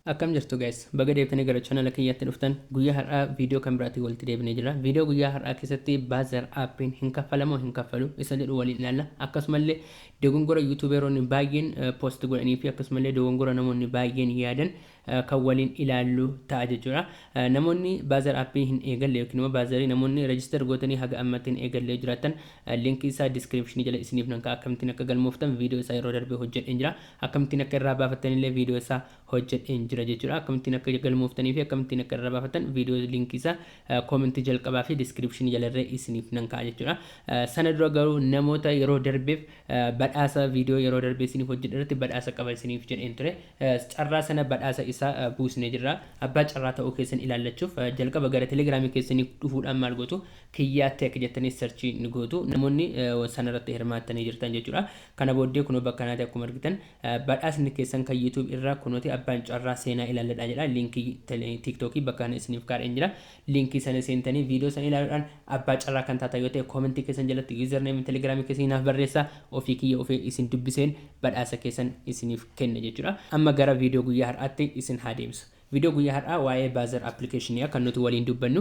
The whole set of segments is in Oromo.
Akkam jirtu guys? Baga deebitanii gara channel kiyyaatti dhuftan. Guyyaa har'aa viidiyoo kan biraatiin walitti deebinee jira. Viidiyoo guyyaa har'aa keessatti Buzzer appiin hin kaffalamoo hin kaffalu isa jedhu waliin ilaalla. Akkasumallee dogongora YouTuberoonni baay'een post godhanii fi akkasumallee dogongora namoonni baay'een yaadan kan waliin ilaallu ta'a jechuudha. Namoonni Buzzer appii hin eegalle yookiin immoo Buzzerii namoonni register gootanii haga ammatti hin eegalle jiraattan, linkii isaa description jala isiniif nan ka'a. Akkamittiin akka galmooftan viidiyoo isaa yeroo darbee hojjedheen jira. Akkamittiin akka irraa baafattan illee viidiyoo isaa hojjedheen jira jechuudha. Akkamittiin akka galmooftanii fi akkamittiin akka irraa baafattan viidiyoo linkii isaa commentii jalqabaa fi descriptionii jalarree isiniif nan ka'a jechuudha. Sana dura garuu namoota yeroo darbeef badhaasa viidiyoo yeroo darbee isiniif hojjedhe irratti badhaasa qaba isiniif jedheen ture. Carraa sana badhaasa isaa buusnee jirra. Abbaa carraa ta'uu keessan ilaallachuuf jalqaba gara Telegramii keessanii dhufuudhaan maal gootu? Kiyyaa Tech jettanii searchii ni gootu. Namoonni sanarratti hirmaattanii jirtan jechuudha. Kana booddee kunoo bakka kanaatti akkuma argitan badhaasni keessan kan YouTube irraa kunooti, abbaan carraa seenaa ilaalladhaa jedha. Linkii TikTokii bakka kana isiniif kaa'een jira. Linkii sana seentanii viidiyoo sana ilaaluudhaan abbaa carraa kan taatan yoo ta'e, commentii keessan jalatti username Telegramii keessanii naaf barreessaa. Ofii kiyya ofii isin dubbiseen badhaasa keessan isiniif kenna jechuudha. Amma gara viidiyoo guyyaa har'aatti isin haa deebisu. Viidiyoo guyyaa har'aa waa'ee Buzzer applicationii kan nuti waliin dubbannu.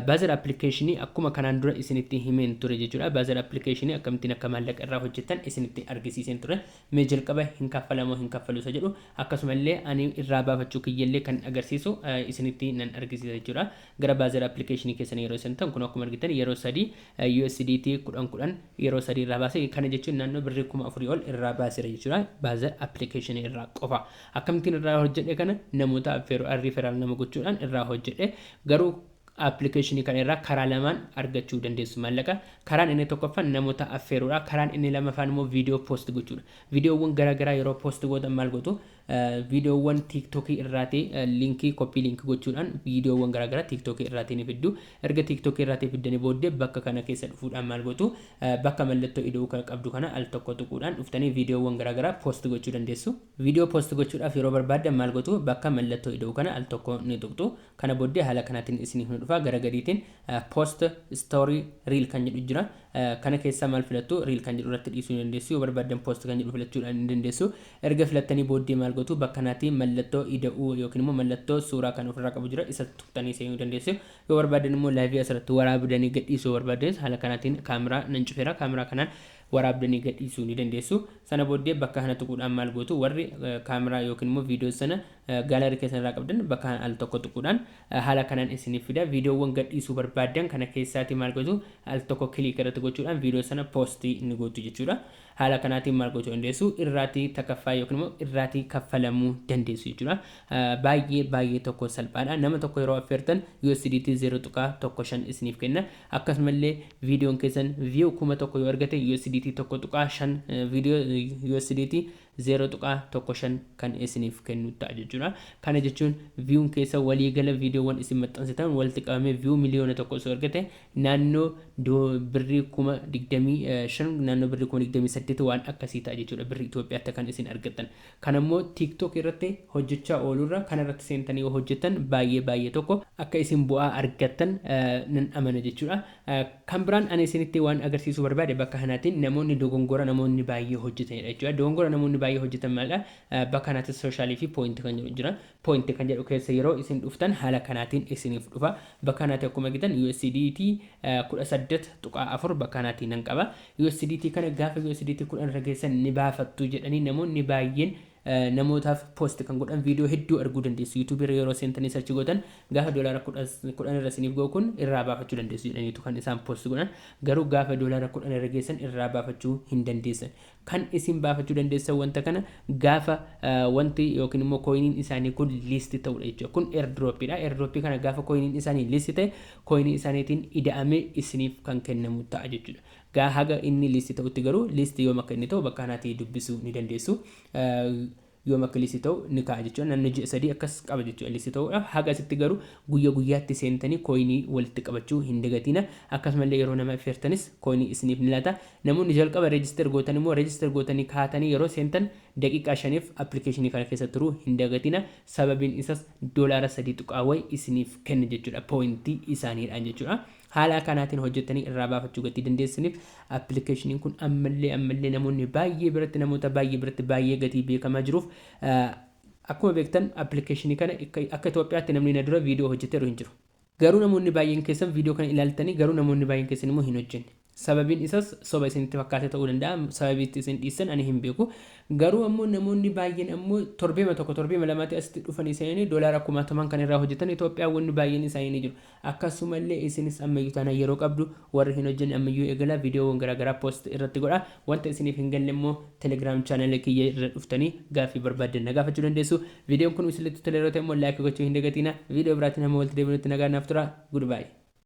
Buzzer applicationii akkuma kanaan dura isinitti himeen ture jechuudha. Buzzer applicationii akkamittiin akka maallaqa irraa hojjettan isinitti argisiiseen ture. Mee jalqaba hin kaffalamoo hin kaffalu isa jedhu, akkasumallee ani irraa baafachuu kiyyallee kan agarsiisu isinitti nan argisiisa jechuudha. Gara Buzzer applicationii keessan yeroo isin ta'an, kun akkuma argitan yeroo sadii USDT 10 10 yeroo sadii irraa baase. Kana jechuun naannoo birrii 4000 ol irraa baaseera jechuudha. Buzzer applicationii irraa qofa. Akkamittiin irraa hojjedhe? Kana namoota affeeruu, referral nama gochuudhaan irraa hojjedhe. Garuu applicationii kana irraa karaa lamaan argachuu dandeessu maallaqa. Karaan inni tokkoffaan namoota affeeruudha. Karaan inni lammaffaan immoo viidiyoo post gochuudha. Viidiyoowwan garaagaraa yeroo post gootan maal gootu? Viidiyoowwan TikTokii irraatii linkii copy linkii gochuudhaan viidiyoowwan garaagaraa TikTokii irraatii ni fiddu. Erga TikTokii irraatii fiddanii booddee bakka kana keessa dhufuudhaan maal gootu? Bakka mallattoo ida'uu kan qabdu kana al tokko tuquudhaan dhuftanii viidiyoowwan garaagaraa post gochuu dandeessu. Viidiyoo post gochuudhaaf yeroo barbaaddan maal gootu? Bakka mallattoo ida'uu kana al tokko ni tuqxu. Kana booddee haala kanaatiin isiniif ni dhufa. Gara gadiitiin post, story, reel kan jedhu jira. Kana keessaa maal filattu? Reel kan jedhu irratti dhiisuu ni dandeessu. Yoo barbaaddan post kan jedhu filachuudhaan ni dandeessu. Erga filattanii booddee maal gootu? Bakka kanaatti mallattoo ida'uu yookiin immoo mallattoo suuraa kan ofirraa qabu jira. Isa tuqxanii seenuu dandeessu. Yoo barbaaddan immoo liveii asirratti waraabdanii gadhiisuu barbaaddanis, haala kanaatiin kaameraa nan cufeera. Kaameraa kanaan waraabdanii gadhiisuu ni dandeessu. Sana booddee bakka kana tuquudhaan maal gootu? Warri kaameraa yookiin immoo viidiyoo sana gallery keessan irraa qabdan bakka kana al tokko tuquudhaan haala kanaan isiniif fida. Viidiyoowwan gadhiisuu barbaaddan kana keessaati maal gootu? Al tokko click irratti gochuudhaan viidiyoo sana postii ni gootu jechuudha. Haala kanaatiin maal gochuu dandeessu? Irraatii takaffaa yookiin immoo irraatii kaffalamuu dandeessu jechuudha. Baay'ee baay'ee tokko salphaadha. Nama tokko yeroo affeertan USDT 0.15 isiniif kenna. Akkasumallee viidiyoon keessan view 1000 yoo argate, USDT 1.5, viidiyoo USDT 0.15 kan isiniif kennu ta'a jechuudha. Kana jechuun viewun keessa waliigala viidiyoowwan isin maxxansitan walitti qabamee view 1,000,000 osoo argate, naannoo birrii 25,000, naannoo birrii 28,000 waan akkasii ta'a jechuudha birrii Itoophiyaatti kan isin argattan. Kan ammoo TikTok irratti hojjechaa oolurra kana irratti seentanii yoo hojjettan baay'ee baay'ee tokko akka isin bu'aa argattan nan amana jechuudha. Kan biraan ani isinitti waan agarsiisuu barbaade, bakka kanaatiin namoonni dogongora namoonni baay'ee hojjetanidha jechuudha. Dogongora namoonni baay'ee hojjetan maalidha? Bakka kanaatti socialii fi point kan jedhu jira. Point kan jedhu keessa yeroo isin dhuftan haala kanaatiin isiniif dhufa. Bakka kanaatti akkuma argitan USDT 18.4 bakka kanaatiin nan qaba. USDT kana gaafa USDT 10 irra geessan ni baafattu jedhanii namoonni baay'een namootaaf post kan godhan viidiyoo hedduu arguu dandeessu. YouTube irra yeroo seentanii search gootan, gaafa doolaara 10 irra isiniif ga'u kun irraa baafachuu dandeessu jedhaniitu kan isaan post godhan. Garuu gaafa doolaara 10 irra geessan irraa baafachuu hin dandeessan. Kan isin baafachuu dandeessan wanta kana gaafa wanti yookiin immoo coiniin isaanii kun list ta'udha jechuudha. Kun airdroppiidha. Airdroppii kana gaafa coiniin isaanii list ta'e, coinii isaaniitiin ida'amee isiniif kan kennamu ta'a jechuudha. Gaa haga inni list ta'utti garuu, list yoom akka inni ta'u bakka kanaatii dubbisuu ni dandeessu. Yoom akka list ta'u ni ka'a jechuudha. Namni ji'a 3 akkas qaba jechuudha list ta'uudhaaf. Haga asitti garuu guyya guyyaatti seentanii coinii walitti qabachuu hin dagatina. Akkasumallee yeroo nama affeertanis coinii isiniif ni laata. Namoonni jalqaba register gootan immoo, register gootanii kaatanii yeroo seentan daqiiqaa 5f applicationii kana keessa turuu hin dagatina. Sababiin isas doolaara sadii tuqaa wayi isiniif kenna jechuudha. Pointii isaaniidhaan jechuudha. Haala kanaatiin hojjettanii irraa baafachuu gatii dandeessaniif, applicationiin kun ammallee ammallee namoonni baay'ee biratti, namoota baay'ee biratti baay'ee gatii beekamaa jiruuf Akkuma beektan, appilikeeshinii kana akka Itoophiyaatti namni na dura viidiyoo hojjeteeru hin jiru. Garuu namoonni baay'een keessan viidiyoo kana ilaaltanii, garuu namoonni baay'een keessan immoo hin hojjenne. Sababiin isaas soba isinitti fakkaate ta'uu danda'a. Sababii itti isin dhiissan ani hin beeku. Garuu ammoo namoonni baay'een ammoo torbeema tokko, torbeema lamaatti asitti dhufanii seenanii doolaara kumaatamaan kan irraa hojjetan Itoophiyaawwanni baay'een isaanii ni jiru. Akkasumallee isinis ammayyuu taanaan yeroo qabdu, warri hin hojjenne ammayyuu eegala. Viidiyoowwan garaagaraa post irratti godha. Wanta isiniif hin galle immoo Telegram channel kiyya irra dhuftanii gaaffii barbaaddan na gaafachuu dandeessu. Viidiyoon kun isinitti tolee yeroo ta'e immoo like gochuu hin dagatina. Viidiyoo biraatiin hamma walitti deebinutti nagaa naaf tura. Goodbye.